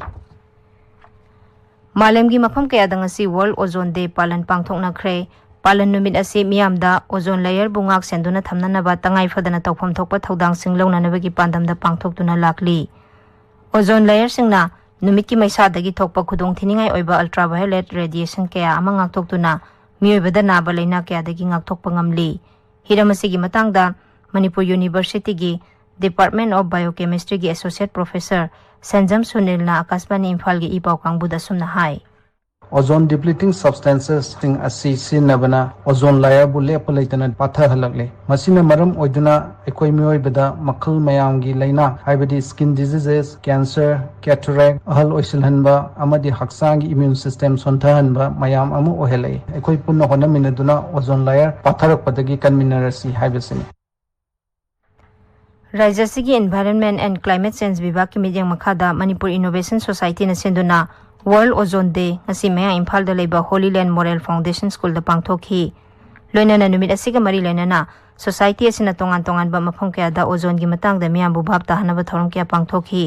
ꯃꯥꯂꯦꯝꯒꯤ ꯃꯐꯝ ꯀꯌꯥꯗ ꯉꯁꯤ ꯋꯥꯔꯜꯗ ꯑꯣꯖꯣꯟ ꯗꯦ ꯄꯥꯂꯟ ꯄꯥꯡꯊꯣꯛꯅꯈ꯭ꯔꯦ꯫ ꯄꯥꯂꯟ ꯅꯨꯃꯤꯠ ꯑꯁꯤ ꯃꯤꯌꯥꯝꯗ ꯑꯣꯖꯣꯟ ꯂꯦꯌꯔꯕꯨ ꯉꯥꯛ ꯁꯦꯟꯗꯨꯅ ꯊꯝꯅꯅꯕ ꯇꯉꯥꯏ ꯐꯗꯅ ꯇꯧꯐꯝ ꯊꯣꯛꯄ ꯊꯧꯗꯥꯡꯁꯤꯡ ꯂꯧꯅꯅꯕꯒꯤ ꯄꯥꯟꯗꯝꯗ ꯄꯥꯡꯊꯣꯛꯇꯨꯅ ꯂꯥꯛꯂꯤ꯫ ꯑꯣꯖꯣꯟ ꯂꯦꯌꯔꯁꯤꯡꯅ ꯅꯨꯃꯤꯠꯀꯤ ꯃꯩꯁꯥꯗꯒꯤ ꯊꯣꯛꯄ ꯈꯨꯗꯣꯡꯊꯤꯅꯤꯡꯉꯥꯏ ꯑꯣꯏꯕ ꯑꯜꯇ꯭ꯔꯥ ꯚꯥꯏꯑꯣꯂꯦꯠ ꯔꯦꯗꯤꯌꯦꯁꯟ ꯀꯌꯥ ꯑꯃ ꯉꯥꯛꯊꯣꯛꯇꯨꯅ ꯃꯤꯑꯣꯏꯕꯗ ꯅꯥꯕ ꯂꯥꯏꯅꯥ ꯀꯌꯥꯗꯒꯤ ꯉꯥꯛꯊꯣꯛꯄ ꯉꯝꯂꯤ꯫ ꯍꯤꯔꯝ ꯑꯁꯤꯒꯤ ꯃꯇꯥꯡꯗ ꯃꯅꯤꯄꯨꯔ ꯌꯨꯅꯤꯚꯔꯁꯤꯇꯤꯒꯤ ꯗꯤꯄꯥꯔꯠꯃꯦꯟ ꯑꯣꯐ ꯕꯥꯏꯑꯣꯀꯦꯃꯤꯁꯇ꯭ꯔꯤꯒꯤ ꯑꯦꯁꯣꯁꯤꯌꯦꯠ ꯄ꯭ꯔꯣꯐꯦꯁꯔ ꯁꯦꯟꯖꯝ ꯁꯨꯅꯤꯜꯅ ꯑꯀꯥꯁꯕꯥꯅꯤ ꯏꯝꯐꯥꯜꯒꯤ ꯏ ꯄꯥꯎ ꯀꯥꯡꯕꯨꯗ ꯑꯁꯨꯝꯅ ꯍꯥꯏ꯫ Ozone depleting substances ꯁꯤꯡ ꯑꯁꯤ ꯁꯤꯖꯤꯟꯅꯕꯅ ꯑꯣꯖꯣꯟ ꯂꯦꯌꯔꯕꯨ ꯂꯦꯞꯄ ꯂꯩꯇꯅ ꯄꯥꯊꯍꯜꯂꯛꯂꯦ꯫ ꯃꯁꯤꯅ ꯃꯔꯝ ꯑꯣꯏꯗꯨꯅ ꯑꯩꯈꯣꯏ ꯃꯤꯑꯣꯏꯕꯗ ꯃꯈꯜ ꯃꯌꯥꯝꯒꯤ ꯂꯥꯏꯅꯥ, ꯍꯥꯏꯕꯗꯤ skin diseases, cancer, cataract, ꯑꯍꯜ ꯑꯣꯏꯁꯤꯜꯍꯟꯕ ꯑꯃꯗꯤ ꯍꯛꯆꯥꯡꯒꯤ immune system ꯁꯣꯟꯊꯍꯟꯕ ꯃꯌꯥꯝ ꯑꯃ ꯑꯣꯏꯍꯜꯂꯛꯏ꯫ ꯑꯩꯈꯣꯏ ꯄꯨꯟꯅ ꯍꯣꯠꯅꯃꯤꯟꯅꯗꯨꯅ ꯑꯣꯖꯣꯟ ꯂꯦꯌꯔ ꯄꯥꯊꯔꯛꯄꯗꯒꯤ ꯀꯟꯃꯤꯟꯅꯔꯁꯤ ꯍꯥꯏꯕꯁꯤꯅꯤ꯫ ꯔꯥꯖ꯭ꯌ ꯑꯁꯤꯒꯤ ꯏꯟꯚꯥꯏꯔꯟꯃꯦꯟ ꯑꯦꯟ ꯀ꯭ꯂꯥꯏꯃꯦꯠ ꯆꯦꯟꯖ ꯕꯤꯚꯥꯒꯀꯤ ꯃꯤꯠꯌꯦꯡ ꯃꯈꯥꯗ ꯃꯅꯤꯄꯨꯔ ꯏꯅꯣꯚꯦꯁꯟ ꯁꯣꯁꯥꯏꯇꯤꯅ ꯁꯤꯟꯗꯨꯅ ꯋꯥꯔꯜꯗ ꯑꯣꯖꯣꯟ ꯗꯦ ꯉꯁꯤ ꯃꯌꯥꯡ ꯏꯝꯐꯥꯜꯗ ꯂꯩꯕ ꯍꯣꯂꯤ ꯂꯦꯟ ꯃꯣꯔꯦꯜ ꯐꯥꯎꯟꯗꯦꯁꯟ ꯁ꯭ꯀꯨꯜꯗ ꯄꯥꯡꯊꯣꯛꯈꯤ꯫ ꯂꯣꯏꯅꯅ ꯅꯨꯃꯤꯠ ꯑꯁꯤꯒ ꯃꯔꯤ ꯂꯩꯅꯅ ꯁꯣꯁꯥꯏꯇꯤ ꯑꯁꯤꯅ ꯇꯣꯉꯥꯟ ꯇꯣꯉꯥꯟꯕ ꯃꯐꯝ ꯀꯌꯥꯗ ꯑꯣꯖꯣꯟꯒꯤ ꯃꯇꯥꯡꯗ ꯃꯤꯌꯥꯝꯕꯨ ꯚꯥꯞ ꯇꯥꯍꯟꯅꯕ ꯊꯧꯔꯝ ꯀꯌꯥ ꯄꯥꯡꯊꯣꯛꯈꯤ꯫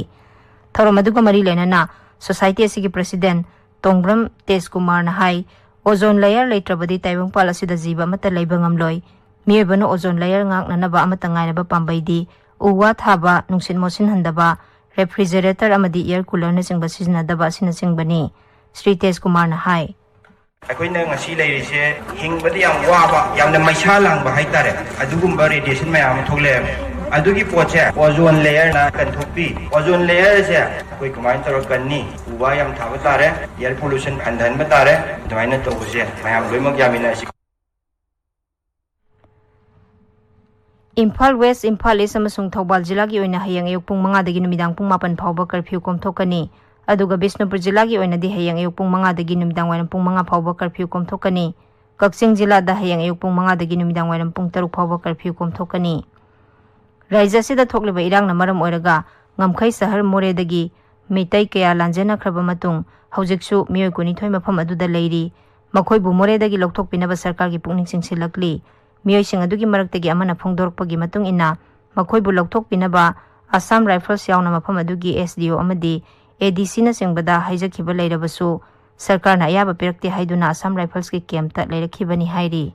ꯊꯧꯔꯝ ꯑꯗꯨꯒ ꯃꯔꯤ ꯂꯩꯅꯅ ꯁꯣꯁꯥꯏꯇꯤ ꯑꯁꯤꯒꯤ ꯄ꯭ꯔꯁꯤꯗꯦꯟ ꯇꯣꯡꯕ꯭ꯔꯝ ꯇꯦꯖꯀꯨꯃꯥꯔꯅ ꯍꯥꯏ, Ozone layer ꯂꯩꯇ꯭ꯔꯕꯗꯤ ꯇꯥꯏꯕꯪꯄꯥꯜ ꯑꯁꯤꯗ ꯖꯤꯕ ꯑꯃꯠꯇ ꯂꯩꯕ ꯉꯝꯂꯣꯏ꯫ ꯃꯤꯑꯣꯏꯕꯅ ozone layer ꯉꯥꯛꯅꯅꯕ ꯑꯃꯠꯇ ꯉꯥꯏꯔꯕ ꯄꯥꯝꯕꯩꯗꯤ ꯎ ꯋꯥ ꯊꯥꯕ, ꯅꯨꯡꯁꯤꯠ ꯃꯣꯠꯁꯤꯟꯍꯟꯗꯕ, refrigerator ꯑꯃꯗꯤ air coolerꯅꯆꯤꯡꯕ ꯁꯤꯖꯤꯟꯅꯗꯕ ꯑꯁꯤꯅꯆꯤꯡꯕꯅꯤ, ꯁ꯭ꯔꯤ ꯇꯦꯖ ꯀꯨꯃꯥꯔꯅ ꯍꯥꯏ꯫ ꯑꯩꯈꯣꯏꯅ ꯉꯁꯤ ꯂꯩꯔꯤꯁꯦ ꯍꯤꯡꯕꯗ ꯌꯥꯝ ꯋꯥꯕ, ꯌꯥꯝꯅ ꯃꯩꯁꯥ ꯂꯥꯡꯕ ꯍꯥꯏꯇꯥꯔꯦ, ꯑꯗꯨꯒꯨꯝꯕ radiation ꯃꯌꯥꯝ ꯑꯃ ꯊꯣꯛꯂꯛꯑꯦꯕ꯫ ꯑꯗꯨꯒꯤ ꯄꯣꯠꯁꯦ ozone layerꯅ ꯀꯟꯊꯣꯛꯄꯤ꯫ Ozone layerꯁꯦ ꯑꯩꯈꯣꯏ ꯀꯃꯥꯏꯅ ꯇꯧꯔꯒ ꯀꯟꯅꯤ? ꯎ ꯋꯥ ꯌꯥꯝ ꯊꯥꯕ ꯇꯥꯔꯦ, air pollution ꯍꯟꯊꯍꯟꯕ ꯇꯥꯔꯦ꯫ ꯑꯗꯨꯃꯥꯏꯅ ꯇꯧꯕꯁꯦ ꯃꯌꯥꯝ ꯂꯣꯏꯅꯃꯛ ꯌꯥꯃꯤꯟꯅꯁꯤ꯫ ꯏꯝꯐꯥꯜ ꯋꯦꯁ, ꯏꯝꯐꯥꯜ ꯏꯁ ꯑꯃꯁꯨꯡ ꯊꯧꯕꯥꯜ ꯖꯤꯂꯥꯒꯤ ꯑꯣꯏꯅ ꯍꯌꯦꯡ ꯑꯌꯨꯛ ꯄꯨꯡ ꯃꯉꯥꯗꯒꯤ ꯅꯨꯃꯤꯗꯥꯡ ꯄꯨꯡ ꯃꯥꯄꯟ ꯐꯥꯎꯕ curfew ꯀꯣꯝꯊꯣꯛꯀꯅꯤ꯫ ꯑꯗꯨꯒ ꯕꯤꯁꯅꯨꯄꯨꯔ ꯖꯤꯂꯥꯒꯤ ꯑꯣꯏꯅꯗꯤ ꯍꯌꯦꯡ ꯑꯌꯨꯛ ꯄꯨꯡ ꯃꯉꯥꯗꯒꯤ ꯅꯨꯃꯤꯗꯥꯡ ꯋꯥꯏꯔꯝ ꯄꯨꯡ ꯃꯉꯥ ꯐꯥꯎꯕ curfew ꯀꯣꯝꯊꯣꯛꯀꯅꯤ꯫ ꯀꯛꯆꯤꯡ ꯖꯤꯂꯥꯗ ꯍꯌꯦꯡ ꯑꯌꯨꯛ ꯄꯨꯡ ꯃꯉꯥꯗꯒꯤ ꯅꯨꯃꯤꯗꯥꯡ ꯋꯥꯏꯔꯝ ꯄꯨꯡ ꯇꯔꯨꯛ ꯐꯥꯎꯕ curfew ꯀꯣꯝꯊꯣꯛꯀꯅꯤ꯫ ꯔꯥꯖ꯭ꯌ ꯑꯁꯤꯗ ꯊꯣꯛꯂꯤꯕ ꯏꯔꯥꯡꯅ ꯃꯔꯝ ꯑꯣꯏꯔꯒ ꯉꯝꯈꯩ ꯁꯍꯔ ꯃꯣꯔꯦꯗꯒꯤ ꯃꯤꯇꯩ ꯀꯌꯥ ꯂꯥꯟꯖꯦꯟꯅꯈ꯭ꯔꯕ ꯃꯇꯨꯡ ꯍꯧꯖꯤꯛꯁꯨ ꯃꯤꯑꯣꯏ ꯀꯨꯟꯅꯤꯊꯣꯏ ꯃꯐꯝ ꯑꯗꯨꯗ ꯂꯩꯔꯤ꯫ ꯃꯈꯣꯏꯕꯨ ꯃꯣꯔꯦꯗꯒꯤ ꯂꯧꯊꯣꯛꯄꯤꯅꯕ ꯁꯔꯀꯥꯔꯒꯤ ꯄꯨꯛꯅꯤꯡ ꯆꯤꯡꯁꯤꯜꯂꯛꯂꯤ꯫ ꯃꯤꯑꯣꯏꯁꯤꯡ ꯑꯗꯨꯒꯤ ꯃꯔꯛꯇꯒꯤ ꯑꯃꯅ ꯐꯣꯡꯗꯣꯔꯛꯄꯒꯤ ꯃꯇꯨꯡ ꯏꯟꯅ, ꯃꯈꯣꯏꯕꯨ ꯂꯧꯊꯣꯛꯄꯤꯅꯕ ꯑꯁꯥꯝ ꯔꯥꯏꯐꯜꯁ ꯌꯥꯎꯅ ꯃꯐꯝ ꯑꯗꯨꯒꯤ S D O ꯑꯃꯗꯤ A D Cꯅꯆꯤꯡꯕꯗ ꯍꯥꯏꯖꯈꯤꯕ ꯂꯩꯔꯕꯁꯨ, ꯁꯔꯀꯥꯔꯅ ꯑꯌꯥꯕ ꯄꯤꯔꯛꯇꯦ ꯍꯥꯏꯗꯨꯅ ꯑꯁꯥꯝ ꯔꯥꯏꯐꯜꯁꯀꯤ campꯇ ꯂꯩꯔꯛꯈꯤꯕꯅꯤ ꯍꯥꯏꯔꯤ꯫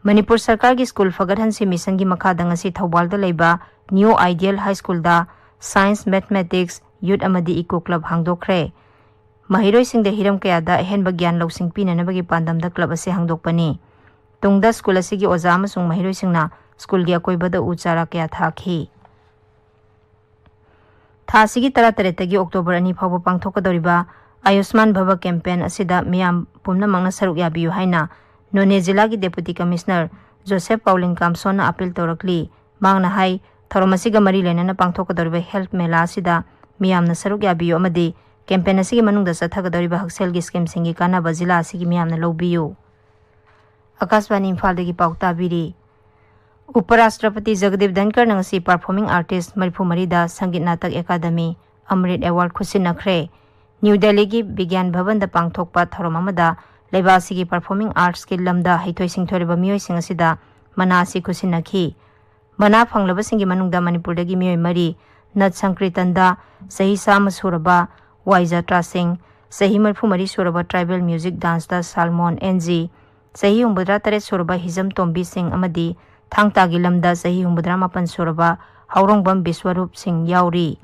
ꯃꯅꯤꯄꯨꯔ ꯁꯔꯀꯥꯔꯒꯤ ꯁ꯭ꯀꯨꯜ ꯐꯒꯠꯍꯟꯁꯤ ꯃꯤꯁꯟꯒꯤ ꯃꯈꯥꯗ ꯉꯁꯤ ꯊꯧꯕꯥꯜꯗ ꯂꯩꯕ New Ideal High Schoolꯗ Science, Mathematics, Youth ꯑꯃꯗꯤ Eco Club ꯍꯥꯡꯗꯣꯛꯈ꯭ꯔꯦ꯫ ꯃꯍꯩꯔꯣꯏꯁꯤꯡꯗ ꯍꯤꯔꯝ ꯀꯌꯥꯗ ꯑꯍꯦꯟꯕ ꯒ꯭ꯌꯥꯟ ꯂꯧꯁꯤꯡ ꯄꯤꯅꯅꯕꯒꯤ ꯄꯥꯟꯗꯝꯗ club ꯑꯁꯤ ꯍꯥꯡꯗꯣꯛꯄꯅꯤ꯫ ꯇꯨꯡꯗ ꯁ꯭ꯀꯨꯜ ꯑꯁꯤꯒꯤ ꯑꯣꯖꯥ ꯑꯃꯁꯨꯡ ꯃꯍꯩꯔꯣꯏꯁꯤꯡꯅ ꯁ꯭ꯀꯨꯜꯒꯤ ꯑꯀꯣꯏꯕꯗ ꯎ ꯆꯥꯔꯥ ꯀꯌꯥ ꯊꯥꯈꯤ꯫ ꯊꯥ ꯑꯁꯤꯒꯤ ꯇꯔꯥꯇꯔꯦꯠꯇꯒꯤ ꯑꯣꯛꯇꯣꯕꯔ ꯑꯅꯤ ꯐꯥꯎꯕ ꯄꯥꯡꯊꯣꯛꯀꯗꯧꯔꯤꯕ ꯑꯌꯨꯁꯃꯥꯟ ꯚꯕ campaign ꯑꯁꯤꯗ ꯃꯤꯌꯥꯝ ꯄꯨꯝꯅꯃꯛꯅ ꯁꯔꯨꯛ ꯌꯥꯕꯤꯌꯨ ꯍꯥꯏꯅ ꯅꯣꯅꯦ ꯖꯤꯂꯥꯒꯤ Deputy Commissioner ꯖꯣꯁꯦꯐ ꯄꯥꯎꯂꯤꯡ ꯀꯥꯝꯁꯣꯟꯅ appeal ꯇꯧꯔꯛꯂꯤ꯫ ꯃꯍꯥꯛꯅ ꯍꯥꯏ, ꯊꯧꯔꯝ ꯑꯁꯤꯒ ꯃꯔꯤ ꯂꯩꯅꯅ ꯄꯥꯡꯊꯣꯛꯀꯗꯧꯔꯤꯕ health ꯃꯦꯂꯥ ꯑꯁꯤꯗ ꯃꯤꯌꯥꯝꯅ ꯁꯔꯨꯛ ꯌꯥꯕꯤꯌꯨ ꯑꯃꯗꯤ campaign ꯑꯁꯤꯒꯤ ꯃꯅꯨꯡꯗ ꯆꯠꯊꯒꯗꯧꯔꯤꯕ ꯍꯛꯁꯦꯜꯒꯤ schemeꯁꯤꯡꯒꯤ ꯀꯥꯟꯅꯕ ꯖꯤꯂꯥ ꯑꯁꯤꯒꯤ ꯃꯤꯌꯥꯝꯅ ꯂꯧꯕꯤꯌꯨ꯫ ꯑꯀꯥꯁꯕꯥꯅꯤ ꯏꯝꯐꯥꯜꯗꯒꯤ ꯄꯥꯎ ꯇꯥꯕꯤꯔꯤ꯫ ꯎꯄꯔꯥꯁꯇ꯭ꯔꯄꯇꯤ ꯖꯒꯗꯤꯞ ꯙꯟꯀꯔꯅ ꯉꯁꯤ performing artist ꯃꯔꯤꯐꯨ ꯃꯔꯤꯗ Sangeet Natak academy ꯑꯃ꯭ꯔꯤꯠ award ꯈꯨꯠꯁꯤꯟꯅꯈ꯭ꯔꯦ꯫ New ꯗꯦꯜꯂꯤꯒꯤ ꯕꯤꯒ꯭ꯌꯥꯟ ꯚꯕꯟꯗ ꯄꯥꯡꯊꯣꯛꯄ ꯊꯧꯔꯝ ꯑꯃꯗ ꯂꯩꯕꯥꯛ ꯑꯁꯤꯒꯤ performing artsꯀꯤ ꯂꯝꯗ ꯍꯩꯊꯣꯏ ꯁꯤꯡꯊꯣꯏꯔꯕ ꯃꯤꯑꯣꯏꯁꯤꯡ ꯑꯁꯤꯗ ꯃꯅꯥ ꯑꯁꯤ ꯈꯨꯠꯁꯤꯟꯅꯈꯤ꯫ ꯃꯅꯥ ꯐꯪꯂꯕꯁꯤꯡꯒꯤ ꯃꯅꯨꯡꯗ ꯃꯅꯤꯄꯨꯔꯗꯒꯤ ꯃꯤꯑꯣꯏ ꯃꯔꯤ, ꯅꯠ ꯁꯪꯀ꯭ꯔꯤꯇꯟꯗ ꯆꯍꯤ ꯆꯥꯝꯃ ꯁꯨꯔꯕ ꯋꯥꯏ ꯖꯇ꯭ꯔꯥ ꯁꯤꯡ, ꯆꯍꯤ ꯃꯔꯤꯐꯨ ꯃꯔꯤ ꯁꯨꯔꯕ Tribal Music Danceꯇ ꯁꯜꯃꯣꯟ ꯑꯦꯟ ꯖꯤ, ꯆꯍꯤ ꯍꯨꯝꯐꯨꯇꯔꯥ ꯇꯔꯦꯠ ꯁꯨꯔꯕ ꯍꯤꯖꯝ ꯇꯣꯝꯕꯤ ꯁꯤꯡ ꯑꯃꯗꯤ ꯊꯥꯡ ꯇꯥꯒꯤ ꯂꯝꯗ ꯆꯍꯤ ꯍꯨꯝꯐꯨꯇꯔꯥ ꯃꯥꯄꯟ ꯁꯨꯔꯕ ꯍꯥꯎꯔꯣꯡꯕꯝ ꯕꯤꯁ꯭ꯋꯔꯨꯞ ꯁꯤꯡ ꯌꯥꯎꯔꯤ꯫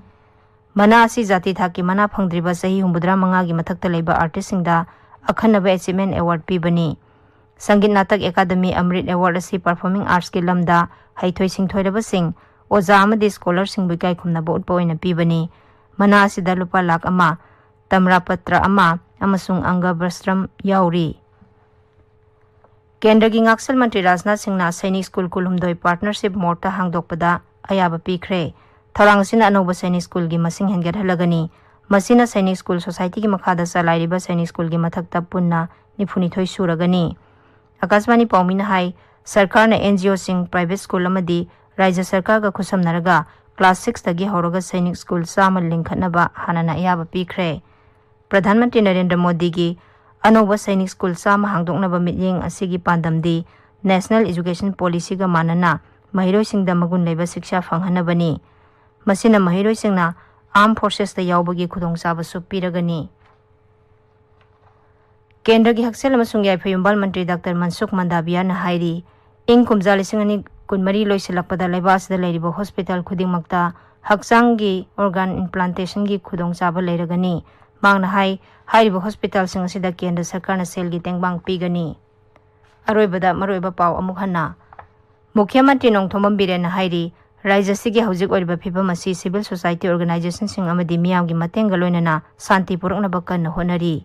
ꯃꯅꯥ ꯑꯁꯤ ꯖꯥꯇꯤ ꯊꯥꯛꯀꯤ ꯃꯅꯥ ꯐꯪꯗ꯭ꯔꯤꯕ ꯆꯍꯤ ꯍꯨꯝꯐꯨꯇꯔꯥ ꯃꯉꯥꯒꯤ ꯃꯊꯛꯇ ꯂꯩꯕ artistꯁꯤꯡꯗ ꯑꯈꯟꯅꯕ Achievement Award ꯄꯤꯕꯅꯤ꯫ ꯁꯪꯒꯤꯠ ꯅꯥꯇꯛ ꯑꯦꯀꯥꯗꯃꯤ ꯑꯃ꯭ꯔꯤꯠ Award ꯑꯁꯤ performing artsꯀꯤ ꯂꯝꯗ ꯍꯩꯊꯣꯏ ꯁꯤꯡꯊꯣꯏꯔꯕꯁꯤꯡ, ꯑꯣꯖꯥ ꯑꯃꯗꯤ scholarꯁꯤꯡꯕꯨ ꯏꯀꯥꯏ ꯈꯨꯝꯅꯕ ꯎꯠꯄ ꯑꯣꯏꯅ ꯄꯤꯕꯅꯤ꯫ ꯃꯅꯥ ꯑꯁꯤꯗ ꯂꯨꯄꯥ ꯂꯥꯈ ꯑꯃ, ꯇꯝꯔꯥꯄꯇ꯭ꯔ ꯑꯃ ꯑꯃꯁꯨꯡ ꯑꯪꯒ ꯕꯁ꯭ꯇ꯭ꯔꯝ ꯌꯥꯎꯔꯤ꯫ ꯀꯦꯟꯗ꯭ꯔꯒꯤ ꯉꯥꯛꯁꯦꯜ ꯃꯟꯇ꯭ꯔꯤ ꯔꯥꯖꯅꯥꯊ ꯁꯤꯡꯅ ꯁꯩꯅꯤꯛ ꯁ꯭ꯀꯨꯜ ꯀꯨꯟꯍꯨꯝꯗꯣꯏ partnership modeꯇ ꯍꯥꯡꯗꯣꯛꯄꯗ ꯑꯌꯥꯕ ꯄꯤꯈ꯭ꯔꯦ꯫ ꯊꯧꯔꯥꯡ ꯑꯁꯤꯅ ꯑꯅꯧꯕ ꯁꯩꯅꯤꯛ ꯁ꯭ꯀꯨꯜꯒꯤ ꯃꯁꯤꯡ ꯍꯦꯟꯒꯠꯍꯜꯂꯒꯅꯤ꯫ ꯃꯁꯤꯅ ꯁꯩꯅꯤꯛ ꯁ꯭ꯀꯨꯜ societyꯒꯤ ꯃꯈꯥꯗ ꯆꯂꯥꯏꯔꯤꯕ ꯁꯩꯅꯤꯛ ꯁ꯭ꯀꯨꯜꯒꯤ ꯃꯊꯛꯇ ꯄꯨꯟꯅ ꯅꯤꯐꯨꯅꯤꯊꯣꯏ ꯁꯨꯔꯒꯅꯤ꯫ ꯑꯀꯥꯁꯕꯥꯅꯤ ꯄꯥꯎꯃꯤꯅ ꯍꯥꯏ, ꯁꯔꯀꯥꯔꯅ NGOꯁꯤꯡ, private ꯁ꯭ꯀꯨꯜ ꯑꯃꯗꯤ ꯔꯥꯖ꯭ꯌ ꯁꯔꯀꯥꯔꯒ ꯈꯨꯠꯁꯝꯅꯔꯒ class sixꯇꯒꯤ ꯍꯧꯔꯒ ꯁꯩꯅꯤꯛ ꯁ꯭ꯀꯨꯜ ꯆꯥꯝꯃ ꯂꯤꯡꯈꯠꯅꯕ ꯍꯥꯟꯅꯅ ꯑꯌꯥꯕ ꯄꯤꯈ꯭ꯔꯦ꯫ ꯄ꯭ꯔꯙꯥꯟ ꯃꯟꯇ꯭ꯔꯤ ꯅꯔꯦꯟꯗ꯭ꯔ ꯃꯣꯗꯤꯒꯤ ꯑꯅꯧꯕ ꯁꯩꯅꯤꯛ ꯁ꯭ꯀꯨꯜ ꯆꯥꯝꯃ ꯍꯥꯡꯗꯣꯛꯅꯕ ꯃꯤꯠꯌꯦꯡ ꯑꯁꯤꯒꯤ ꯄꯥꯟꯗꯝꯗꯤ National Education Policyꯒ ꯃꯥꯟꯅꯅ ꯃꯍꯩꯔꯣꯏꯁꯤꯡꯗ ꯃꯒꯨꯟ ꯂꯩꯕ ꯁꯤꯛꯁꯥ ꯐꯪꯍꯟꯅꯕꯅꯤ꯫ ꯃꯁꯤꯅ ꯃꯍꯩꯔꯣꯏꯁꯤꯡꯅ Armed Forcesꯇ ꯌꯥꯎꯕꯒꯤ ꯈꯨꯗꯣꯡꯆꯥꯕꯁꯨ ꯄꯤꯔꯒꯅꯤ꯫ ꯀꯦꯟꯗ꯭ꯔꯒꯤ ꯍꯛꯁꯦꯜ ꯑꯃꯁꯨꯡ ꯌꯥꯏꯐ ꯌꯨꯝꯕꯥꯜ ꯃꯟꯇ꯭ꯔꯤ ꯗꯥꯛꯇꯔ ꯃꯟꯁꯨꯈ ꯃꯟꯗꯥꯕꯤꯌꯥꯅ ꯍꯥꯏꯔꯤ, ꯏꯪ ꯀꯨꯝꯖꯥ ꯂꯤꯁꯤꯡ ꯑꯅꯤ ꯀꯨꯟꯃꯔꯤ ꯂꯣꯏꯁꯤꯜꯂꯛꯄꯗ ꯂꯩꯕꯥꯛ ꯑꯁꯤꯗ ꯂꯩꯔꯤꯕ hospital ꯈꯨꯗꯤꯡꯃꯛꯇ ꯍꯛꯆꯥꯡꯒꯤ organ implantationꯒꯤ ꯈꯨꯗꯣꯡꯆꯥꯕ ꯂꯩꯔꯒꯅꯤ꯫ ꯃꯍꯥꯛꯅ ꯍꯥꯏ, ꯍꯥꯏꯔꯤꯕ hospitalꯁꯤꯡ ꯑꯁꯤꯗ ꯀꯦꯟꯗ꯭ꯔ ꯁꯔꯀꯥꯔꯅ ꯁꯦꯜꯒꯤ ꯇꯦꯡꯕꯥꯡ ꯄꯤꯒꯅꯤ꯫ ꯑꯔꯣꯏꯕꯗ ꯃꯔꯨꯑꯣꯏꯕ ꯄꯥꯎ ꯑꯃꯨꯛ ꯍꯟꯅ꯫ ꯃꯨꯈ꯭ꯌ ꯃꯟꯇ꯭ꯔꯤ ꯅꯣꯡꯊꯣꯝꯕꯝ ꯕꯤꯔꯦꯟꯅ ꯍꯥꯏꯔꯤ, ꯔꯥꯖ꯭ꯌ ꯑꯁꯤꯒꯤ ꯍꯧꯖꯤꯛ ꯑꯣꯏꯔꯤꯕ ꯐꯤꯕꯝ ꯑꯁꯤ civil society organizationꯁꯤꯡ ꯑꯃꯗꯤ ꯃꯤꯌꯥꯝꯒꯤ ꯃꯇꯦꯡꯒ ꯂꯣꯏꯅꯅ ꯁꯥꯟꯇꯤ ꯄꯨꯔꯛꯅꯕ ꯀꯟꯅ ꯍꯣꯠꯅꯔꯤ꯫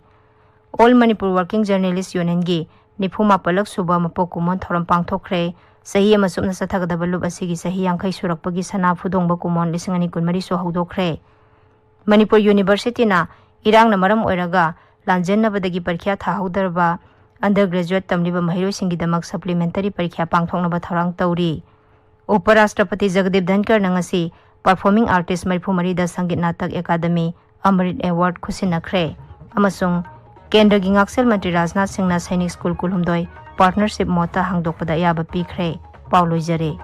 All Manipur Working Journalist Unionꯒꯤ ꯅꯤꯐꯨ ꯃꯥꯄꯜꯂꯛ ꯁꯨꯕ ꯃꯄꯣꯛ ꯀꯨꯝꯑꯣꯟ ꯊꯧꯔꯝ ꯄꯥꯡꯊꯣꯛꯈ꯭ꯔꯦ꯫ ꯆꯍꯤ ꯑꯃ ꯆꯨꯞꯅ ꯆꯠꯊꯒꯗꯕ ꯂꯨꯞ ꯑꯁꯤꯒꯤ ꯆꯍꯤ ꯌꯥꯡꯈꯩ ꯁꯨꯔꯛꯄꯒꯤ ꯁꯅꯥ ꯐꯨꯗꯣꯡꯕ ꯀꯨꯝꯑꯣꯟ ꯂꯤꯁꯤꯡ ꯑꯅꯤ ꯀꯨꯟꯃꯔꯤꯁꯨ ꯍꯧꯗꯣꯛꯈ꯭ꯔꯦ꯫ ꯃꯅꯤꯄꯨꯔ Universityꯅ ꯏꯔꯥꯡꯅ ꯃꯔꯝ ꯑꯣꯏꯔꯒ ꯂꯥꯟꯖꯦꯟꯅꯕꯗꯒꯤ ꯄꯔꯤꯈ꯭ꯌꯥ ꯊꯥꯍꯧꯗ꯭ꯔꯕ undergraduate ꯇꯝꯂꯤꯕ ꯃꯍꯩꯔꯣꯏꯁꯤꯡꯒꯤꯗꯃꯛ supplementary ꯄꯔꯤꯈ꯭ꯌꯥ ꯄꯥꯡꯊꯣꯛꯅꯕ ꯊꯧꯔꯥꯡ ꯇꯧꯔꯤ꯫ ꯎꯄ ꯔꯥꯁꯇ꯭ꯔꯄꯇꯤ ꯖꯒꯗꯤꯞ ꯙꯟꯀꯔꯅ ꯉꯁꯤ performing artist ꯃꯔꯤꯐꯨ ꯃꯔꯤꯗ ꯁꯪꯒꯤꯠ ꯅꯥꯇꯛ ꯑꯦꯀꯥꯗꯃꯤ ꯑꯃ꯭ꯔꯤꯠ Award ꯈꯨꯠꯁꯤꯟꯅꯈ꯭ꯔꯦ ꯑꯃꯁꯨꯡ ꯀꯦꯟꯗ꯭ꯔꯒꯤ ꯉꯥꯛꯁꯦꯜ ꯃꯟꯇ꯭ꯔꯤ ꯔꯥꯖꯅꯥꯊ ꯁꯤꯡꯅ ꯁꯩꯅꯤꯛ ꯁ꯭ꯀꯨꯜ ꯀꯨꯟꯍꯨꯝꯗꯣꯏ partnership modeꯇ ꯍꯥꯡꯗꯣꯛꯄꯗ ꯑꯌꯥꯕ ꯄꯤꯈ꯭ꯔꯦ꯫ ꯄꯥꯎ ꯂꯣꯏꯖꯔꯦ꯫